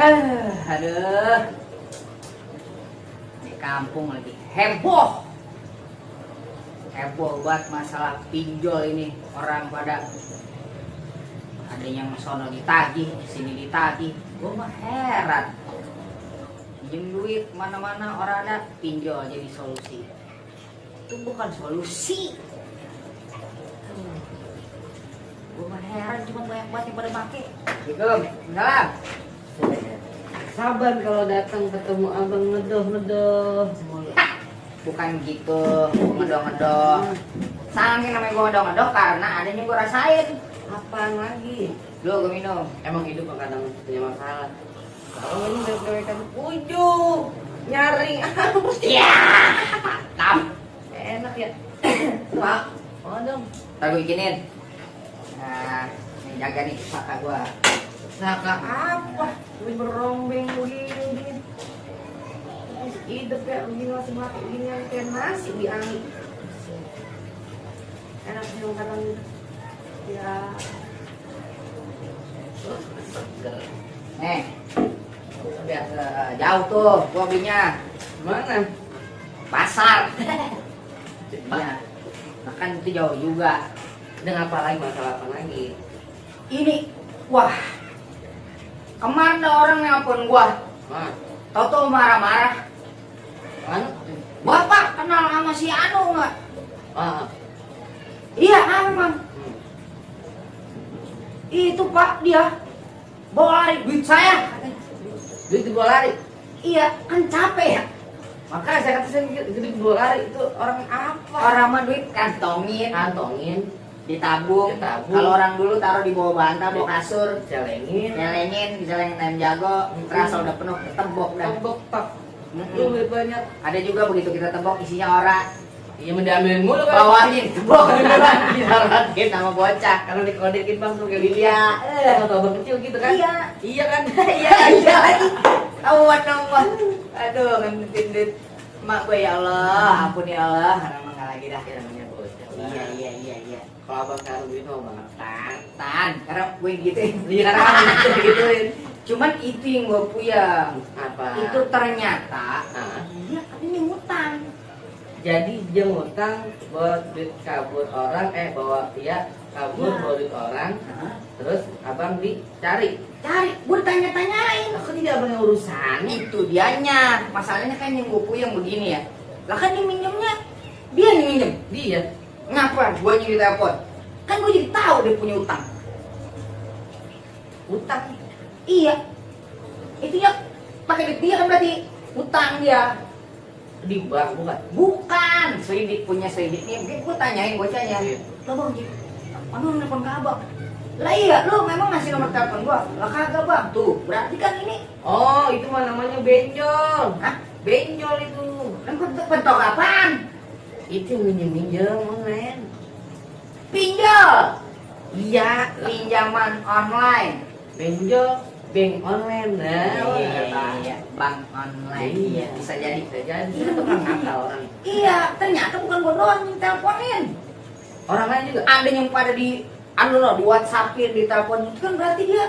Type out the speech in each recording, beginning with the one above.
Aduh. Di kampung lagi heboh. Heboh buat masalah pinjol ini. Orang pada ada yang sono ditagih, sini ditagih. Gue mah heran. Pinjem duit mana-mana orang ada pinjol jadi solusi. Itu bukan solusi. Gue mah heran cuma banyak banget yang pada make. Assalamualaikum. Salam. Sabar kalau datang ketemu abang ngedoh Bukan gitu, ngedoh-ngedoh. Sangin namanya gue ngedoh-ngedoh karena adanya gue rasain. apaan lagi? Lu gue minum. Emang hidup kadang punya masalah. Kalau ini dewekan ujung nyaring Iya. Mantap. enak ya. Pak, Oh dong. ntar gue bikinin. Nah, ini jaga nih mata gue. Saka apa? Ini berombeng begini. Hidup kayak begini masih mati begini kayak nasi di angin. Enak sih kadang ya. Nih, biar jauh tuh gua belinya. Mana? Pasar. Iya. Makan itu jauh juga. Dengan apa lagi masalah apa lagi? Ini, wah. Kemarin ada orang nelpon gua. Ah, Tau-tau marah-marah. mana? Bapak kenal sama si Anu nggak? Ah, Iya, memang. Itu Pak dia bawa lari duit saya. duit dibawa lari. Iya, kan capek ya. Makanya saya kata saya duit dibawa lari itu orang apa? Orang mah duit kantongin, Kantongin, ditabung. Ditabung. Kalau orang dulu taruh di bawah bantal, bawah kasur, celengin, nyelengin, dicelengin ayam jago, terasa udah penuh ketebok dah. tembok tak. Mm-mm. Lu duit banyak. Ada juga begitu kita tebok isinya orang, Iya mendiamin mulu kan. bawahnya ditebok beneran, disorotin sama bocah. Kalau dikodekin bang tuh kayak gitu. Iya, Atau abang kecil gitu kan? iya, Iya kan? iya, iya lagi. Awan nomor, aduh ngentin duit mak gue ya Allah, ampun ya Allah, emang nggak lagi dah. Ya namanya bocah. Iya, iya, iya, iya. Kalau abang sekarang duit mau banget. Tan, karena gue gituin. Iya kan? Gituin. Cuman itu yang gue puyeng. Apa? Itu ternyata Nah, dia katanya ngutang. jadi dia ngutang buat duit kabur orang, bawa dia kabur Ya. bawa duit orang, terus abang dicari. Cari, gue tanya-tanyain. Lah kan tidak punya urusan. Itu dianya. Masalahnya kan yang gue puyeng begini ya. Lah kan yang minjemnya dia yang minjem. Dia Ngapa? Gue nyuri telepon. Kan gue jadi tahu dia punya utang. utang. Iya. Itu ya pakai duit dia kan berarti utang dia. Di bank bukan? Bukan, selidik punya selidik nih. Mungkin gue tanyain bocahnya. Iya. Lah bang, mana nelfon ke abang? Lah iya, lu memang ngasih nomor telepon gua. Lah kagak bang, tuh berarti kan ini. Oh, itu mah namanya benjol. Hah? Benjol itu. Kan bentok apaan? Itu minjem-minjem online. Pinjol, Iya, pinjaman online. benjol, bank online. Nah, Iya, bank online. Iya. Bisa jadi. Jadi kita tuh kan nakal orang. Iya, ternyata bukan gua doang yang teleponin. Orang lain juga. Ada yang pada di di WhatsAppin, di telepon itu kan berarti dia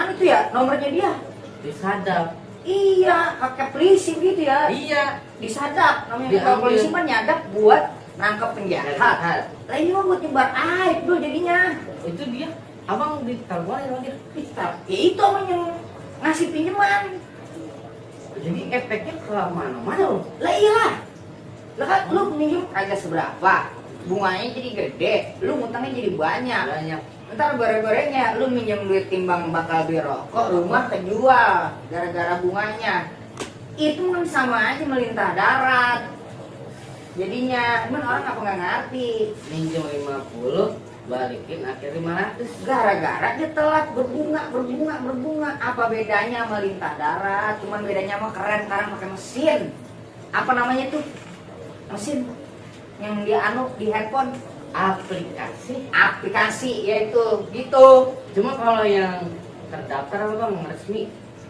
itu ya nomornya dia. Disadap. Iya, pakai polisi gitu ya. Iya, Disadap namanya. Diambil. Kalau polisi mah nyadap buat nangkep penjahat. jahat. Lah ini mah buat nyebar aib dulu jadinya. Itu dia. Abang diteleponin lagi. Ya itu emang yang ngasih pinjaman. Jadi efeknya ke mana-mana loh. Lah iyalah. Lah kan lu pinjam kagak seberapa. Bunganya jadi gede, lu ngutangnya jadi banyak. Banyak. Ntar gore-gorengnya lu minjem duit timbang bakal beli rokok, rumah kejual gara-gara bunganya. Itu kan sama aja melintah darat. Jadinya, cuman orang apa nggak ngerti. Minjem 50, balikin akhir 500. Gara-gara dia telat berbunga. Apa bedanya melintah darat? Cuman bedanya mah keren sekarang pakai mesin. Apa namanya tuh? Mesin yang dia di handphone. Aplikasi yaitu gitu. Cuma kalau yang terdaftar apa bang resmi,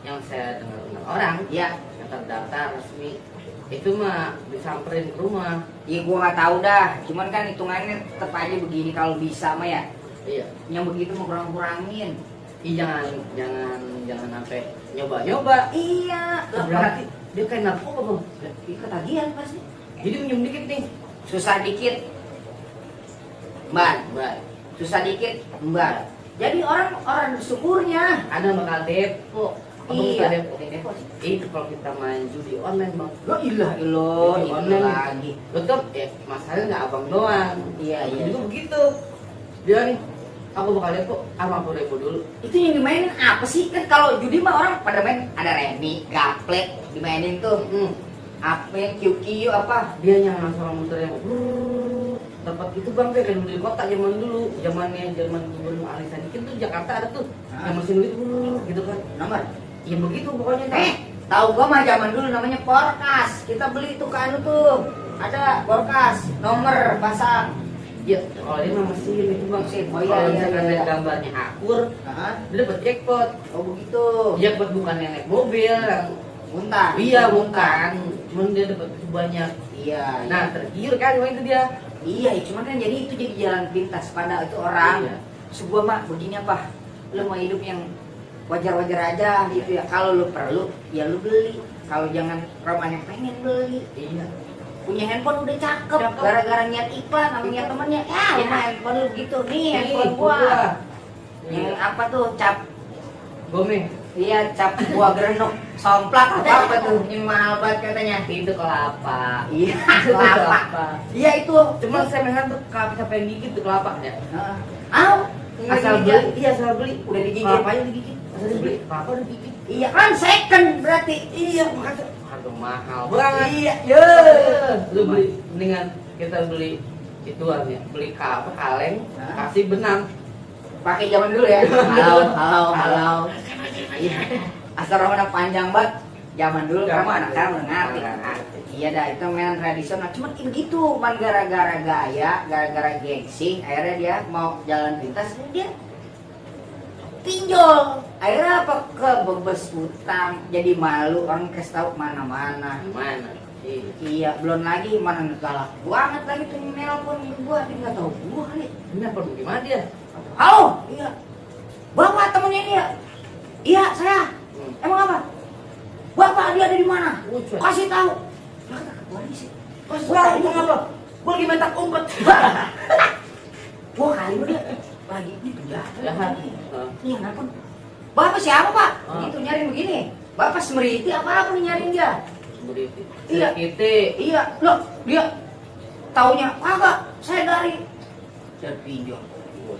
yang saya dengar orang Ya, yang terdaftar resmi itu mah disamperin ke rumah. ya gua nggak tahu dah. Cuman kan hitungannya tetap aja begini kalau bisa mah ya. Iya. Yang begitu mau kurang-kurangin. Ih, jangan sampai nyoba-nyoba. Iya. Lah, berarti dia kayak narkoba bang. Iya, ketagihan pasti. Jadi minjem dikit nih. Susah dikit, mbak. Susah dikit, mbak. Jadi orang syukurnya. Ada bakal depo. Abang Iya. suka depo. Itu kalau kita main judi online bang. Lo ilah ilo, Judi itu online lagi. Betul, masalahnya nggak abang doang. Iya. Juga begitu. Dia nih, aku bakal depo, abang aku depo dulu. Itu yang dimainin apa sih? Kan kalau judi mah orang pada main ada remi, gaplek dimainin tuh. Apa yang QQ apa? Dia yang langsung muter yang dapat itu bang kayak di kota zaman dulu, zaman gubernur Ali Sadikin tuh Jakarta ada tuh yang mesin duit gitu kan. Nomor. Ya begitu pokoknya. Tahu gua mah zaman dulu namanya porkas. Kita beli itu ke anu tuh. Ada porkas, nomor pasang. Ya, kalau dia mah mesin itu bang sih. Oh, iya, Kalau iya, misalkan iya. lihat gambarnya akur, Hah? dia dapat jackpot. Oh begitu. Jackpot bukan yang naik mobil, yang Muntah. iya bukan, cuman dia dapat itu banyak. Iya. Nah tergiur kan waktu itu dia. Iya, cuman kan jadi itu jadi jalan pintas pada itu orang. Iya. Sebuah mah begini apa? Lu mau hidup yang wajar-wajar aja gitu ya. Kalau lu perlu, ya lu beli. Kalau jangan roman yang pengen beli. Iya. Punya handphone udah cakep. Cakep. Gara-gara niat iklan sama niat temennya. Ya, lu mah handphone lu gitu nih, handphone gua. Yang apa tuh cap? Gome. Iya, cap buah gerenuk, somplak apa tuh? Yang mahal banget katanya. Itu kelapa. Iya, kelapa. Iya itu. Cuma saya melihat tuh kelapa siapa yang gigit tuh kelapa ya. Au, Asal beli, iya asal beli. Udah digigit. Kelapanya digigit. Asal dibeli, kelapa udah digigit. Iya kan second berarti. Iya, makanya harga mahal banget. Iya, yo. Lu beli mendingan kita beli ituan ya, beli apa kaleng, Hah? kasih benang. Pakai zaman dulu ya. Halo. Iya. Asal orang panjang banget. Zaman dulu kamu anak sekarang udah ngerti. Iya dah itu mainan tradisional. Cuma begitu, cuman gara-gara gaya, gara-gara gengsi, akhirnya dia mau jalan pintas, dia pinjol. Akhirnya apa? Kebebes utang, jadi malu orang kasih tahu mana-mana. Mana? Iya, belum lagi mana galak banget lagi tuh nelpon gua, dia nggak tahu gua kali. Ini apa gimana dia? Halo, iya. Bapak temennya dia. Iya, saya. Emang apa? Bapak dia ada di mana? Kasih tahu. Lah, gua sih. Gua ngomong apa? Gua lagi mentak umpet. Gua kali dia lagi itu Jahat. Iya, nelpon. Bapak siapa, Pak? Ah. Gitu nyariin begini. Bapak Smriti apa nih nyariin dia? Beriti. Iya. Iya, loh, dia taunya kagak, saya dari pinjol.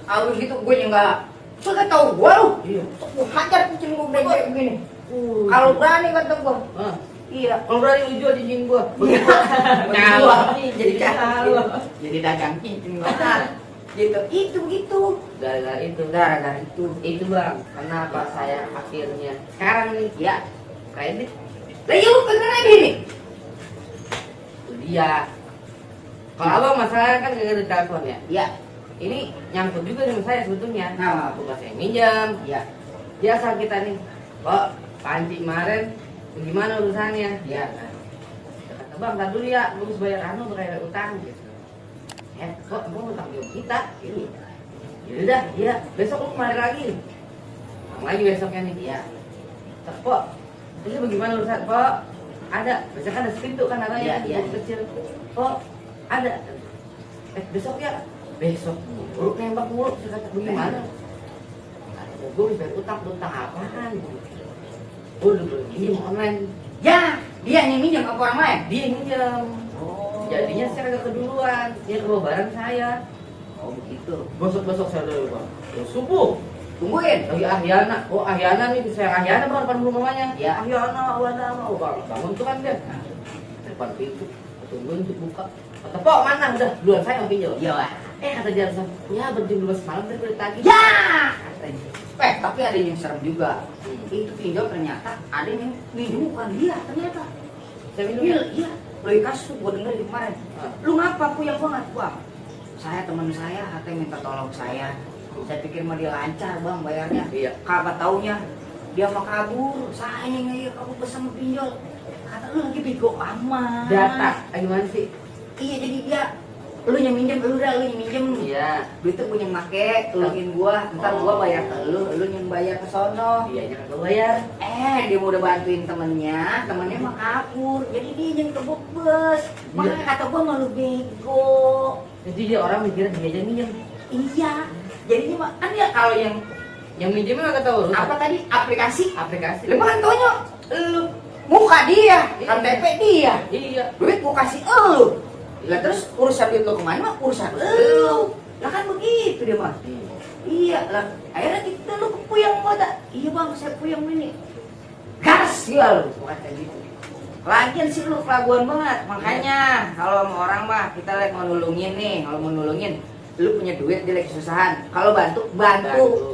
Abis itu gue nggak, saya nggak tahu gue lu. Iya. Gue hajar kucing gue begini. Kalau berani kata gue, iya. Kalau berani lu jual cincin gua. Nyala nih, jadi Nyala. jadi dagang cincin gue. Gitu, itu begitu. Gara-gara itu. Gara-gara itu. Itu bang, kenapa saya akhirnya sekarang nih Ya, kredit lah iya lu pengen aja ini. itu dia. Kalau abang masalah kan gak ada telepon ya. Ya, Ini nyangkut juga sama saya sebetulnya. Nah. Bukan saya minjam. ya, Biasa kita nih, kok panci kemarin gimana urusannya? ya. Kata bang, ntar dulu ya, lu harus bayar anu bayar utang gitu. Kok mau utang jawab kita? Ini. Yaudah, iya. Besok lu kemari lagi. Lagi besoknya nih. Iya. Kok, ini bagaimana urusan? Kok ada, biasanya kan ada sepintu kan katanya, Iya, iya. kecil. Kok ada? Besok ya? Besok. Buruk nembak mulu, saya kata bagaimana? Gue bisa utang apaan? Gue udah beli ini online. Ya, dia yang minjem apa orang lain? Dia yang minjem. Oh. Jadinya saya agak keduluan. Dia kebawa barang saya. Oh begitu. Besok saya udah bang. Subuh. Tungguin. Lagi Ahyana. Oh Ahyana nih, saya Ahyana bang depan rumahnya. Ya. Ahyana. Oh bang, bangun tuh kan dia. Depan pintu. Tungguin untuk buka. Kata Pok mana? Udah duluan saya mau pinjol. Iya lah. Kata dia ya berjam 12 malam tadi udah tagih. Ya. Katanya. Tapi ada yang serem juga. Itu pinjol ternyata ada yang minjem bukan dia ternyata. Saya minum Iya, ya. iya. Lo kasus gue denger di kemarin. Lu ngapa puyeng banget bang? Saya teman saya katanya minta tolong saya. Saya pikir mah dia lancar bang bayarnya. Iya. Kagak taunya dia mah kabur. Saya yang kabur bersama pinjol. Kata lu lagi bego amat. Data, gimana sih? Iya jadi dia lu yang minjem, lu yang minjem. Iya. Duit tuh punya make, tolongin gua, ntar gua bayar ke lu yang bayar ke sono. Iya, jangan gua bayar. Dia mau udah bantuin temennya mah kabur, jadi dia yang kebebes. Makanya kata gua malu bego. Jadi dia orang mikirnya dia aja minjem. Iya, jadinya mah kan ya kalau Yang minjemnya nggak tahu urusan. apa tadi aplikasi, Aplikasi. lu kan taunya lu muka dia, KTP dia, Iya. duit gua kasih lu. Lah terus urusan duit lu kemana mah urusan lu. Lah kan begitu dia mah. Iya lah, akhirnya kita lu ke puyang kota. Iya bang, saya puyang ini. Gas ya lu, bukan kayak gitu. Lagian sih lu kelaguan banget. Makanya kalau sama orang mah kita lagi mau nulungin nih, kalau mau nulungin lu punya duit dia lagi kesusahan. Kalau bantu.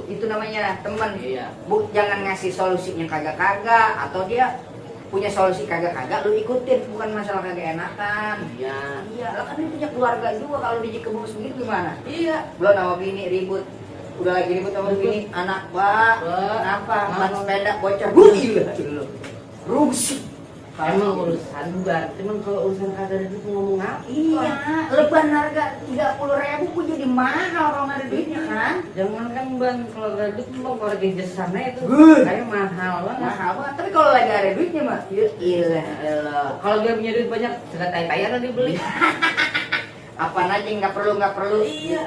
Itu namanya teman. Iya. Jangan ngasih solusinya kagak-kagak atau dia punya solusi kagak-kagak lu ikutin, bukan masalah kagak enakan. Iya. Iya, lah kan dia punya keluarga juga, kalau dia kebus begitu gimana? Iya. Belum sama bini ribut. Udah lagi ribut sama bini, anak pak, kenapa? Ban sepeda bocor. Gila lu. Rugi. Emang urusan ban, emang kalau urusan kagak ada duit ngomong apa? Iya, leban harga 30.000 kok jadi mahal kalau nggak ada duitnya kan? Jangan kan ban, kalau ada duit mau kalau di sana itu kayak mahal banget. Mahal banget, tapi kalau lagi ada duitnya mah, ya ilah. Kalau dia punya duit banyak, sudah tay-tayan dia beli. Apaan aja yang nggak perlu. Iya.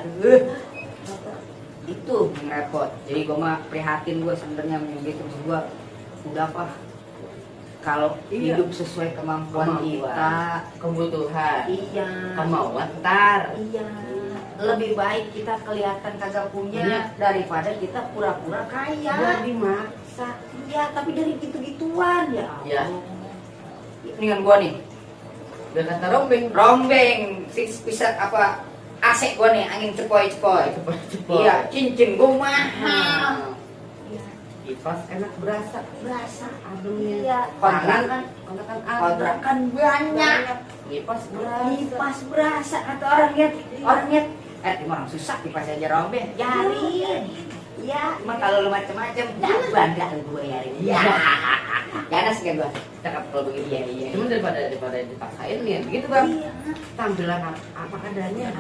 Itu yang repot. Jadi gua mah prihatin gua sebenarnya gitu, maksud gua udah apa? Kalau hidup sesuai kemampuan kita, kebutuhan, iya, kemauan ntar. iya, lebih baik kita kelihatan kagak punya daripada kita pura-pura kaya. Jadi maksa. Iya, tapi dari gitu-gituan ya. Iya. Dengan gua nih, Udah kata rombeng. bisa apa? AC gua nih angin cepoi-cepoi. Cepet-cepet. Iya, cincin gua mahal. Kipas enak berasa. Ademnya. Iya. Kontrakan Kontrakan banyak. Kipas Kipas berasa kata orangnya. Orang susah kipas aja rombeng. Yarin. Iya, emang kalau lu macem-macem, bangga gue yarin. Iya. Ganas gak gue? Cakep kalau begitu. Iya. Cuma daripada dipaksain nih, begitu bang. Iya. Tampilan apa adanya.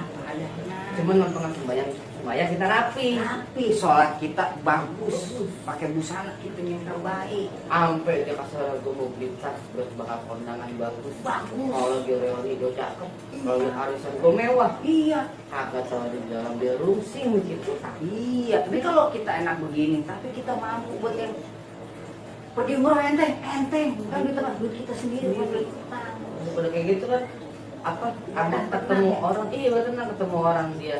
Cuman nonton sembahyang kita rapi. Tapi sholat kita bagus, pakai busana kita yang terbaik. Sampai dia kasih gue mau beli tas buat bakal kondangan bagus. Kalau lagi reuni gue cakep, kalau lagi arisan gue mewah. Iya. Kagak tahu di dalam dia rusing gitu. Iya. Tapi kalau kita enak begini, tapi kita mampu buat yang pergi umroh enteng kan di tempat duit kita sendiri buat beli utang. Udah kayak gitu kan, apa ada ketemu orang, iya benar ketemu orang dia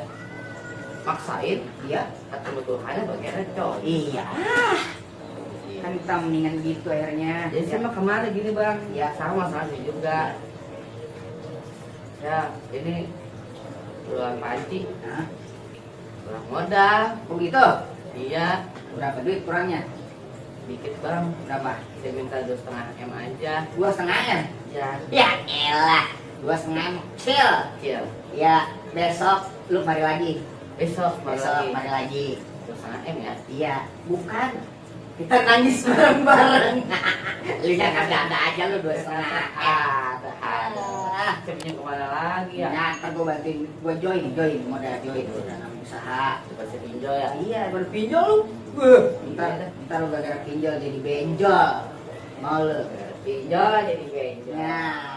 maksain, iya ketemu Tuhannya bagaimana coy. Iya. Kan kita mendingan gitu akhirnya. Jadi sama kemarin gini bang, Ya. sama masalahnya juga. Ya ini bulan panci, Hah? kurang modal. Oh gitu? Iya, Berapa duit kurangnya? dikit bang. Berapa? Saya minta 2,5 M aja. 2,5 M? Ya, Ya elah, 2,5 M kecil. kecil. Ya besok lu mari lagi. Besok Besok mari lagi. 2,5 M ya. Iya, bukan. Kita nangis bareng-bareng. Lu yang ada aja lu 2,5 M. Cepnya kemana lagi ya? Nah, ntar gua bantuin, gua join, modal join, udah namanya usaha. Coba saya pinjol ya. Iya, berpinjol lu. Ntar lu gara-gara pinjol jadi benjol. Mau lu. Pinjol jadi benjol. Nah,